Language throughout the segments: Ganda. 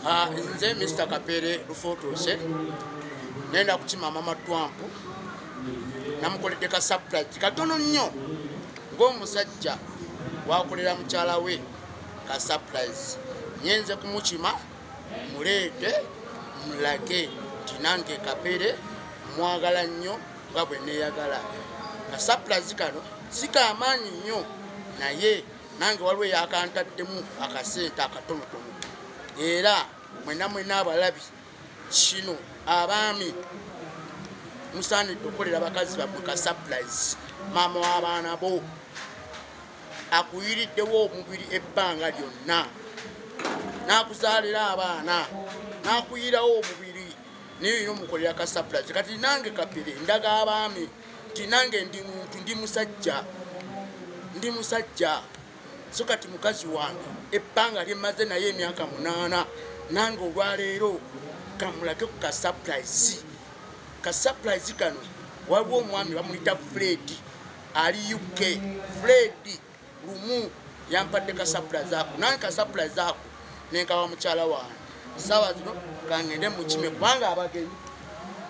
Nze Mr Kapere Lufuutuuse, ngenda kukima Mama Trump. Namukoledde ka surprise katono nnyo ng'omusajja wakolera mukyala we ka surprise. Nyenze kumukima, muleete mulage nti nange Kapere mwagala nnyo nga bwe neeyagala. Ka surprise kano si kamaanyi nnyo, naye nange waliwo eyakantaddemu akasente akatonotono. Era mwena mwena abalabi kino, abaami musaanidde okukolera bakazi bammwe ka surprise. Maama w'abaana bo akuyiriddewo omubiri ebbanga lyonna, n'akuzaalira abaana, n'akuyirawo omubiri, naye olina omukolera ka surprise. Kati nange Kapere ndaga abaami nti nange ndi muntu, ndi musajja, ndi musajja. So kati mukazi wange ebbanga lyemmaze naye emyaka 8, nange olwaleero kamulage ku ka surprise. Ka surprise kano, waliwo omwami bamuyita Fred, ali UK. Fred lumu yampadde ka surprise ako, nange ka surprise ako nenkawa mukyala wange. Saawa zino kangende mukime, kubanga abagenyi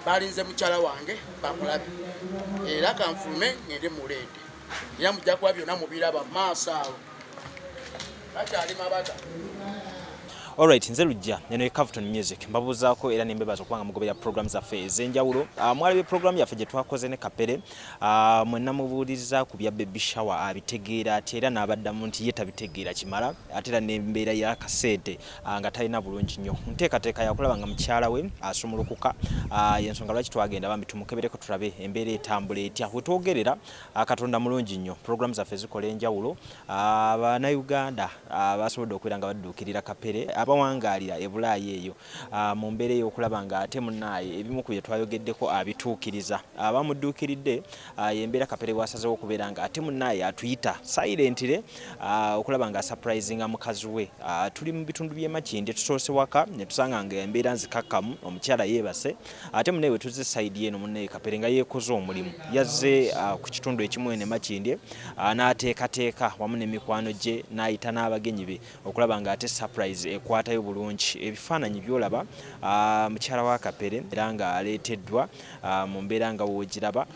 balinze mukyala wange bamulabe. Era kanfulume ngende muleete, era mujja kuba byonna mubiraba maaso awo, kakyali mabaga. Alright, nze Lujja, eno ye Cavton Music. Mbabuuzaako era nembebaza okuba nga mugoberera program zaffe ez'enjawulo. Mwalabye program yaffe gye twakoze ne Kapere. Mwenna mubuuliriza ku bya baby shower, abitegeera ate era n'abaddamu nti ye tabitegeera kimala, ate era n'embeera y'akasente nga talina bulungi nnyo. Nteekateeka yakulaba nga mukyala we asumulukuka. Y'ensonga lwaki twagenda bambi tumukebereko tulabe embeera etambula etya. We twogerera, Katonda mulungi nnyo. Program zaffe zikola enjawulo. Bannayuganda basobodde okubeera nga badduukirira Kapere abawangaalira e Bulaaya eyo mu mbeera ey'okulaba nga ate munnaaye ebimu ku bye twayogeddeko abituukiriza. Abamudduukiridde y'embeera Kapere bw'asazeewo okubeera nga ate munnaaye atuyita silently okulaba nga asurprisinga mukazi we. Tuli mu bitundu by'e Makindye, tusoose waka ne tusanga nga embeera nzikakkamu, omukyala yeebase, ate munnaye we tuzze side eno munnaye Kapere nga yeekoze omulimu. Yazze ku kitundu ekimu eno e Makindye n'ateekateeka wamu ne mikwano gye, n'ayita n'abagenyi be okulaba ng'ate surprise ekwatayo bulungi. Ebifaananyi by'olaba, mukyala wa Kapere era ng'aleeteddwa mu mbeera nga w'ogiraba.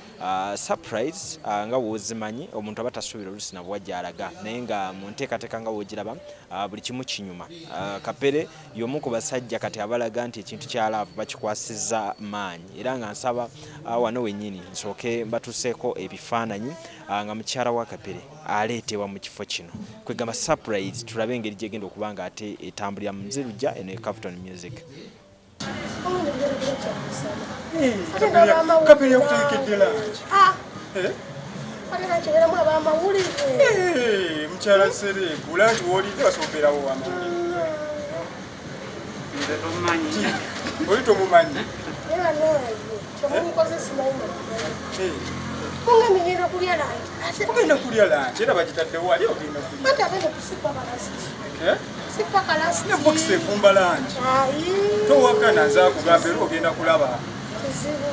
Surprise nga w'ozimanyi, omuntu aba tasuubira oluusi na buwa gy'alaga, naye nga mu nteekateeka nga w'ogiraba buli kimu kinyuma. Kapere y'omu ku basajja kati abalaga nti ekintu kya love bakikwasizza maanyi, era nga nsaba wano wennyini nsooke mbatuuseeko ebifaananyi nga mukyala wa Kapere aleetebwa mu kifo kino, kwegamba surprise, tulabe engeri gyegenda okuba nga ate etambulira mu. Nze Lujja, eno ye Cavton Music. Kapere yakutegekedde langi. Ate abamawulire. Mukyala serebu, langi woolidde basobola wamawulire. Nze tomanyi. Oli tomumanyi. Era naye kyemunkoze simanyi. Mungambe ngenda kulya langi. Ogenda kulya langi, era bagitaddewo wali, ogenda kulya. Ate ate nekusipa kalasiti. Eh? Sipa kalasiti. Ne bokisi efumba langi. Ayi. Towakana, nze akugamba, era ogenda kulaba. Kizibu.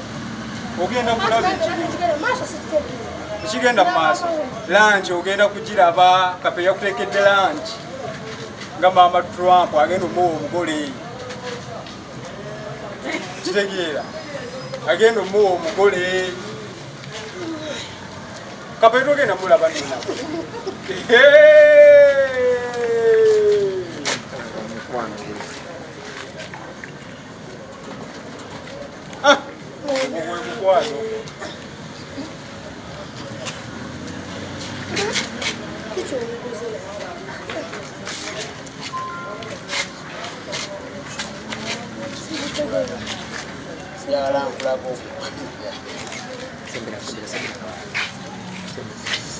Ogenda kulaba ekiriwo. Ekigenda maaso sikitegeera. Ekigenda mu maaso, langi ogenda kugiraba. Kape yakuteekedde langi nga Maama Trump agenda omuwa omugole. Kitegeera, agenda omuwa omugole. Kape togenda mulaba nina. Mukwano. Ogwo gwe mukwano. Kiki omuguzi nawe? Sibitegeera. Njagala nkulaga omukwano. Sembera, sembera, sembera.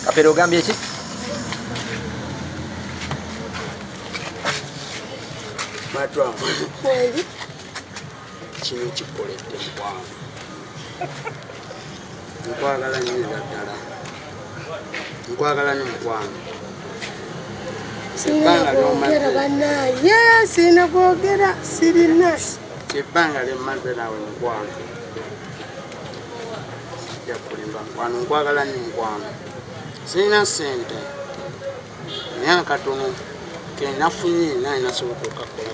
Kapere, ogambye ki? Matwa. Wangi. Kino kikoledde mukwano. Nkwagala nnyo, era ddala nkwagala nnyo, mukwano. Sirina Ebbanga kwogera. ly'omaze Bannaaye, sirina kwogera, sirina. Ebbanga lyemmaze naawe, mukwano, sijja kulimba, mukwano, nkwagala nnyo, mukwano. Sirina ssente, naye akatono kenafunye naye nasobola okukakola.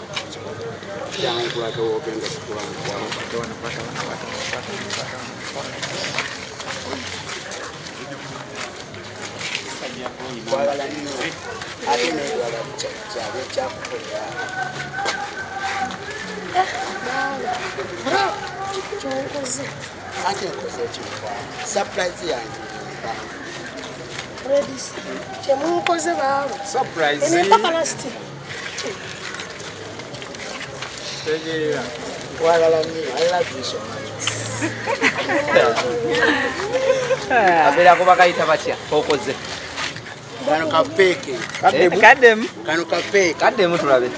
Jankulage wogenda okutula mukwano. Kwagala nnyo ate n'ebirala bikyajja byekyakukolera. Kyonkoze. Anti nkoze ekimukwano, surprise yange mukwano. Ladies, kyemunkoze baaba. Surprise. Eno empaka lasti. Tegeera. Kwagala nnyo, I love you so much. Abeerako bakayita batya okoze? Kano kapeeke. Kaddemu. Kano kapeeke. Kaddemu tulabe.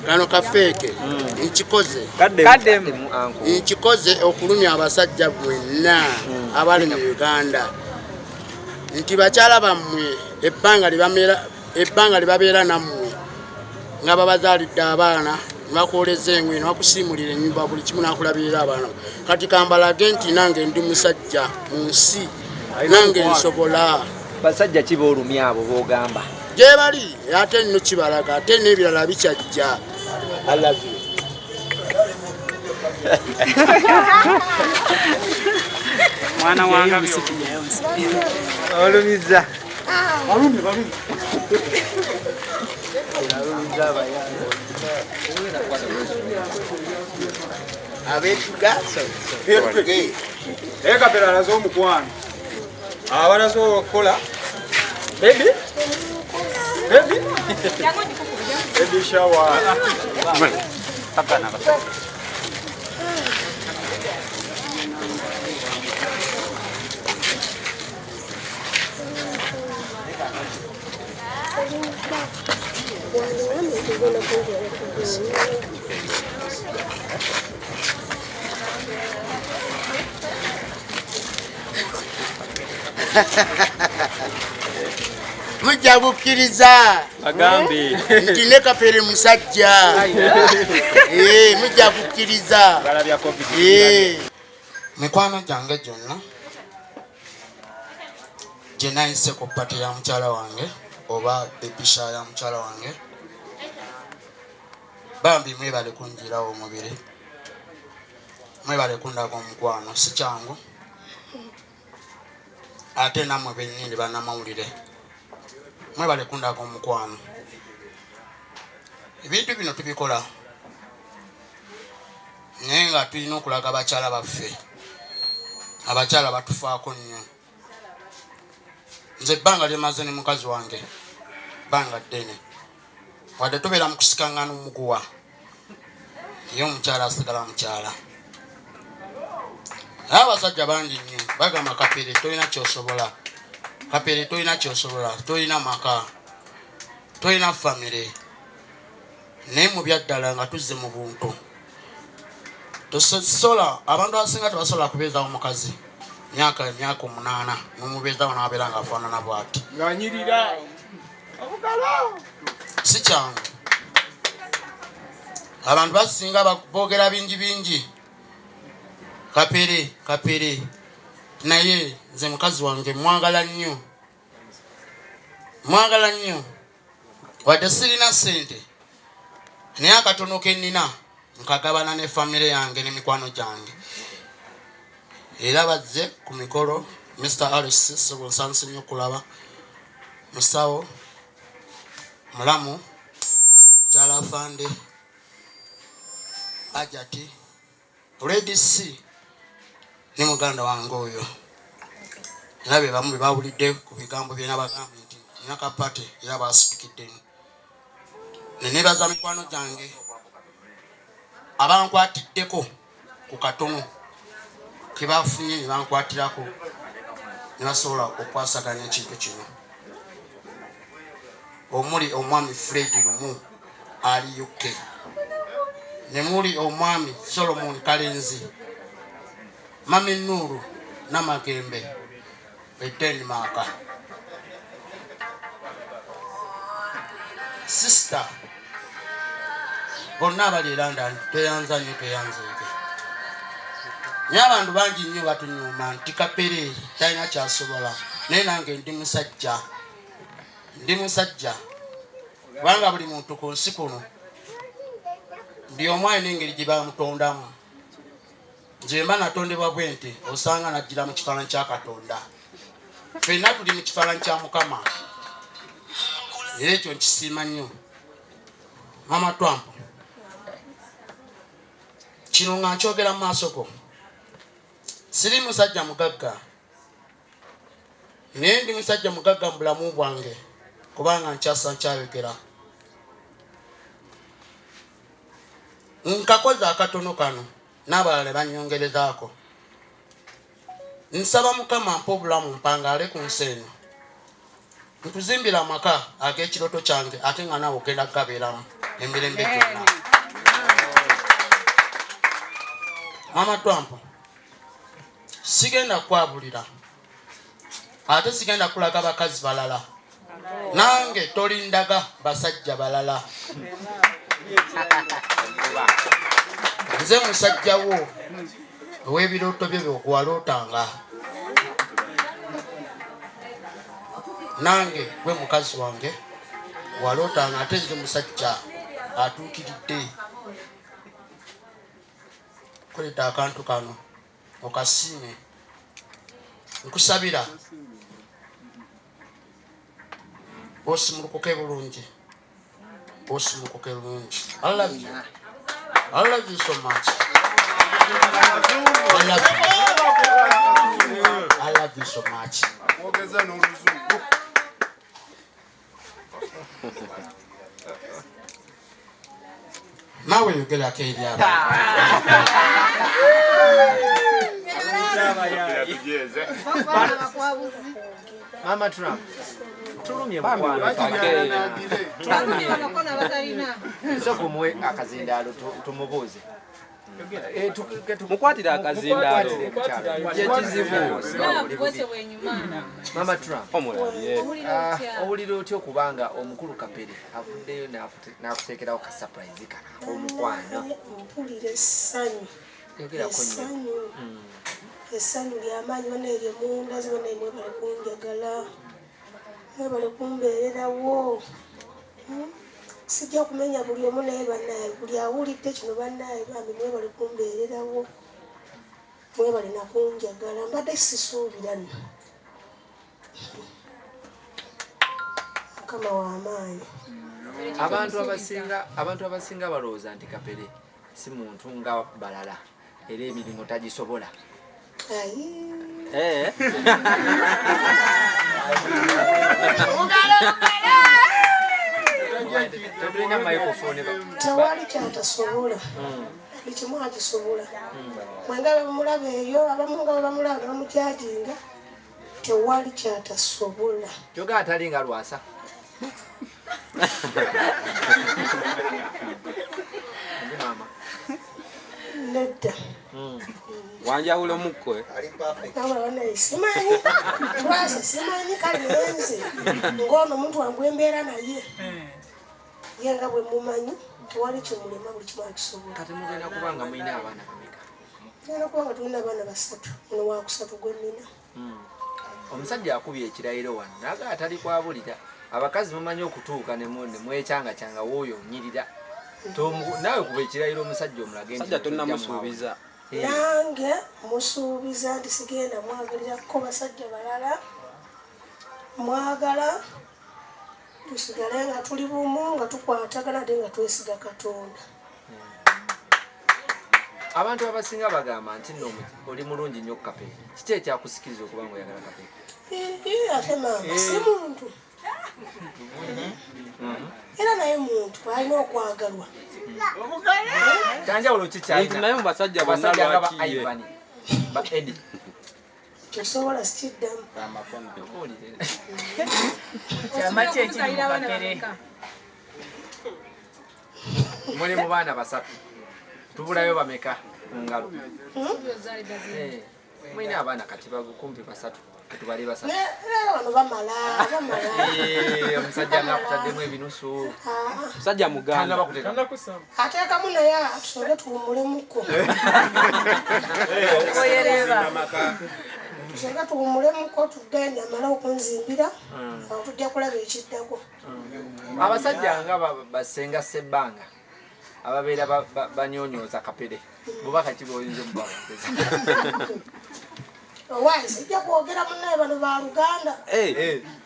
Kano kapeeke. Nkikoze. Kaddemu anko. Nkikoze okulumya abasajja mwenna abali mu Uganda nti bakyala bammwe ebbanga lye babeera nammwe nga babazaalidde abaana ne bakwoleza engoye ne bakusiimulira ennyumba buli kimu n'akulabirira abaana. Kati kambalage nti nange ndi musajja mu nsi, nange nsobola. Basajja ki boolumya abo b'ogamba? Gye bali ate nno kibalaga ate n'ebirala bikyajja. I love you. Mwana wange olumiza. Balumi, balumi. Abeetuga. Naye Kapere alaze omukwano. Abalaze okukola. Baby? Baby? Baby shower. Mujja kukkiriza. Agambe. Nti ne Kapere musajja. Mujja kukkiriza. Balabya COVID. Mikwano gyange gyonna gye nayise ku party ya mukyala wange oba baby shower ya mukyala wange, bambi mwebale kunjirawo omubiri, mwebale kundaga omukwano, si kyangu. Ate nammwe bennyini bannamawulire mwebale kundaga omukwano. Ebintu bino tubikola naye nga tulina okulaga abakyala baffe, abakyala batufaako nnyo. Nze ebbanga lye maze ne mukazi wange bbanga ddene, wadde tubeera mu kusikangana omuguwa, ye omukyala asigala mukyala. Naye abasajja bangi nnyo bagamba Kapere tolina ky'osobola, Kapere tolina ky'osobola, tolina maka, tolina famire. Naye mu byaddala nga tuzze mu buntu, tosobola, abantu abasinga tebasobola kubeezawo mukazi myaka 8 n'omubeezawo n'abeera ng'afaanana bw'ati. Ng'anyirira. Si kyangu. Abantu basinga boogera bingi bingi. Kapere, Kapere. Naye nze mukazi wange mwagala nnyo. Mwagala nnyo. Wadde sirina ssente, naye akatono ke nnina nkagabana ne famire yange n'emikwano gyange. Era bazze ku mikolo. Mr. Alice Ssebo nsanse nnyo okulaba. Musawo Mulamu, Mukyala Afande, Hajati, Lady C ne muganda wange oyo. Era be bamu be bawulidde ku bigambo bye nabagambye nti nina ka party era baasitukiddemu. Ne neebaza mikwano gyange abankwatiddeko ku katono ke bafunye ne bankwatirako ne basobola okwasaganya ekintu kino, omuli omwami Fred Lumu ali UK, ne muli omwami Solomon Kalenzi, Mami Nuru Namagembe e Denmark, Sister bonna abali e London, tweyanza nnyo, tweyanzeeke. Naye abantu bangi nnyo batunyuma nti Kapere talina kyasobola, naye nange ndi musajja, ndi musajja, kubanga buli muntu ku nsi kuno Buli omu alina engeri gye bamutondamu. Nze mba natondebwa bwe nti osanga najjira mu kifaananyi kya Katonda. Ffenna tuli mu kifaananyi kya Mukama, era ekyo nkisiima nnyo. Maama Trump, kino nga nkyogera mu maaso go, siri musajja mugagga, naye ndi musajja mugagga mu bulamu bwange kubanga nkyasa nkyayogera. Nkakoze akatono kano n'abalala ne bannyongerezaako. Nsaba Mukama ampe obulamu mpangaale ku nsi eno, nkuzimbire amaka ag'ekirooto kyange ate nga naawe ogenda kugabeeramu emirembe gyonna. Maama Trump, sigenda kukwabulira ate sigenda kulaga bakazi balala, nange tolindaga basajja balala. Nze musajja wo ow'ebirooto byo byewalootanga, nange gwe mukazi wange walootanga, ate nze musajja atuukiridde. Kuleeta akantu kano okasiime, nkusabira osimulukuke bulungi, osimulukuke bulungi. I love you. I love you so much. I love you. I love you so much. Mwogeza n'oluzungu. Naawe yogerako eri abantu. Mama Trump, tulumye mukwano. Sooka omuwe akazindaalo tumubuuze. Mukwatire akazindaalo. Kyekizibu. Mama Trump, Omulabye. owulira otya okubanga omukulu Kapere avuddeyo n'akuteekerawo ka surprise kano ak'omukwano? Mpulira essanyu. Yogerako nnyo. Essanyu, essanyu lyamaanyi banaye lyemundaze. Banaye mwebale kunjagala, mwebale kumbeererawo. Sijja kumenya buli omu, naye banaye buli awulidde kino, banaye bambi mwebale kumbeererawo, mwebale nakunjagala. Mbadde sisuubira nno. Mukama w'amaanyi. Abantu abasinga balowooza nti Kapere si muntu nga balala, era emirimu tagisobola. Ayi. Tetulina microphone. Tewali kyatasobola, buli kimu akisobola. Mwenga bemulaba eyo, abamu nga bebamulaba ne bamujajinga, tewali kyatasobola. Kyoga atali nga Lwasa. Ndi maama. Nedda. Wanjawulo mukko. Nabula banaye simanyi Lwasa, simanyi. Kale naye nze ng'ono omuntu wange embeera naye ye nga bwe mumanyi, tewali kimulema, buli kimu akisobola. Kati mugenda kuba nga mulina abaana bameka? Tugenda kuba nga tulina abaana basatu, ono wakusatu gwe nnina. Omusajja akubye ekirayiro wano naga atali kwabulira. Abakazi mumanyi okutuuka ne mwekyangakyanga, wooyo onyirira. Naawe kuba ekirayiro omusajja omulage nti Musajja tonnamusuubiza. Nange musuubiza nti sigenda mwagalirako basajja balala, mwagala tusigale nga tuli bumu, nga tukwatagana ate nga twesiga Katonda. Abantu abasinga bagamba nti nno oli mulungi nnyo Kapere. Kiki ekyakusikiriza okuba nga oyagala Kapere? Ii, ate maama si muntu? Era naye muntu alina okwagalwa. Kyanjawulo ki kyalina? Muntu naye mu basajja bonna Abasajja nga ba lwaki ye? Ivan, ba Eddie. Kyosobola sikiddamu. Owulire. Kyama ki ekiri mu Kapere? Muli mu baana basatu, tubulayo bameka mu ngalo? Mulina abaana kati bagukumpi basatu, ketubali basatu. Era bano bamala, bamala. Omusajja nga akutaddemu ebinusu. Ah, Musajja muganda. Tannaba kuteeka. Ateekamu naye tusooke tuwumulemuko, tusooke tuwumulemuko, tudde amale okunzimbira, awo tujja kulaba ekiddako. Abasajja nga basenga sebbanga. Ababeera banyonyooza Kapere, bubaka ki bwoyinza omubaweereza? Owaayi, sijja kwogera, munnaye, bano ba Luganda,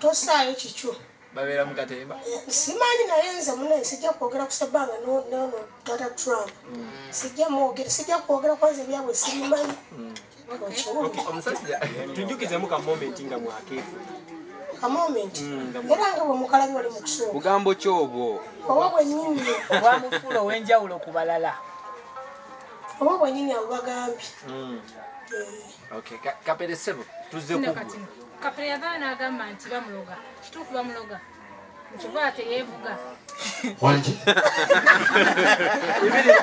tosaayo kikyo. Babeera mu katemba. Simanyi, naye nze munnaye sijja kwogera ku sebbanga nono tata Trump, sijja mwogera, sijja kwogera kwanza ebyabwe sibimanyi. Okiwulira? Omusajja. Tujjukizemu ka moment nga mwakeefu. Ka moment era nga bwe mukalabi wali mu kusooka. Bugambo ki obwo? Oba bwennyini. Obwamufuula ow'enjawulo ku balala. Oba bwennyini abo bagambye. Okay, Kapere ssebo, tuzze Nno ku kati Kapere yavaayo n'agamba nti bamuloga. Kituufu bamuloga? Nkiva teyeevuga. Wangi.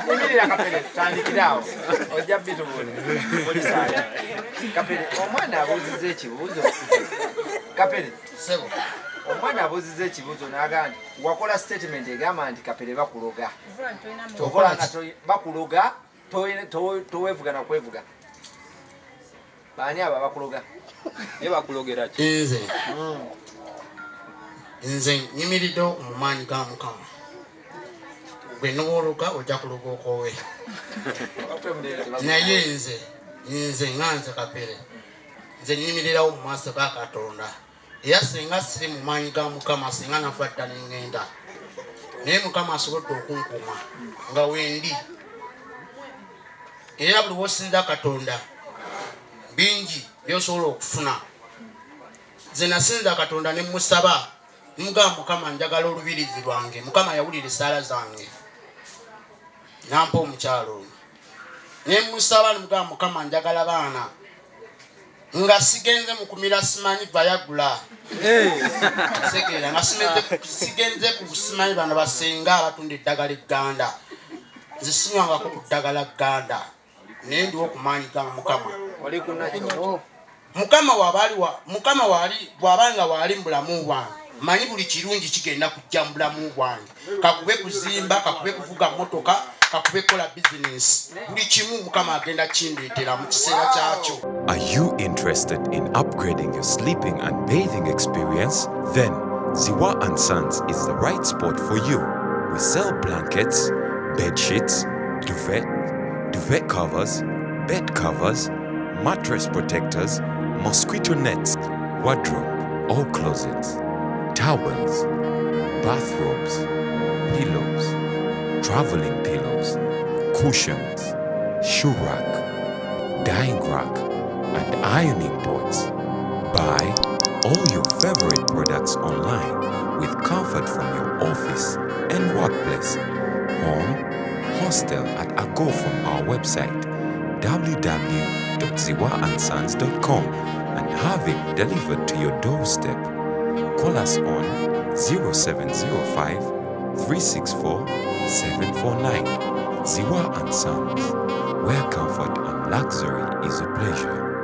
Yimirira Kapere, tutandikire awo, ojja bitubuulira mulisaaya. Kapere, omwana abuuziza ekibuuzo. Kapere. Sebo. Omwana abuuziza ekibuuzo n'agamba nti wakola statement egamba nti Kapere bakuloga. Nvula nti tolina mu- Kyokola nga bakuloga, toweevuga na kwevuga. Baani abo abakuloga? Ye bakulogera ki? Nze nyimiriddewo mu maanyi ga Mukama. Gwe nowologa ojja kuloga okowe, naye nze nga nze Kapere, nze nyimirirawo mu maaso ga Katonda. Era singa siri mu maanyi ga Mukama, singa nafa dda neŋŋenda, naye Mukama asobodde okunkuuma nga wendi. Era buli wosinza Katonda, bingi byosobola okufuna. Nze nasinza Katonda ne musaba, nimugamba, "Mukama, njagala olubirizi lwange." Mukama yawulira esaala zange nampa omukyalo ono. Nemusaba nimugamba, "Mukama, njagala baana," nga sigenze mukumira simanyi Viagra, segeera nga sigenze ku simanyi bano basenga abatunda eddagala egganda. Nze sinywangako ku ddagala gganda, naye ndiwo ku maanyi ga Mukama. Oli kunakyo. Mukama wabaali Mukama waali bw'abanga waali mu bulamu bwange, manyi buli kirungi kigenda kujja mu bulamu bwange, kakube kuzimba, kakube kuvuga motoka, kakube kukola bizinesi, buli kimu Mukama agenda kindeetera mu kiseera kyakyo. Are you interested in upgrading your sleeping and bathing experience? Then Ziwa and Sons is the right spot for you. We sell blankets, bed sheets, duvet, duvet covers, bed covers, mattress protectors, mosquito nets, wardrobe or closets, towels, bathrobes, pillows, traveling pillows, cushions, shoe rack, drying rack, and ironing boards. Buy all your favorite products online with comfort from your office and workplace, home, hostel at a go from our website www.ziwaandsons.com and have it delivered to your doorstep. Call us on 0705 364 749. Ziwa and Sons, where comfort and luxury is a pleasure.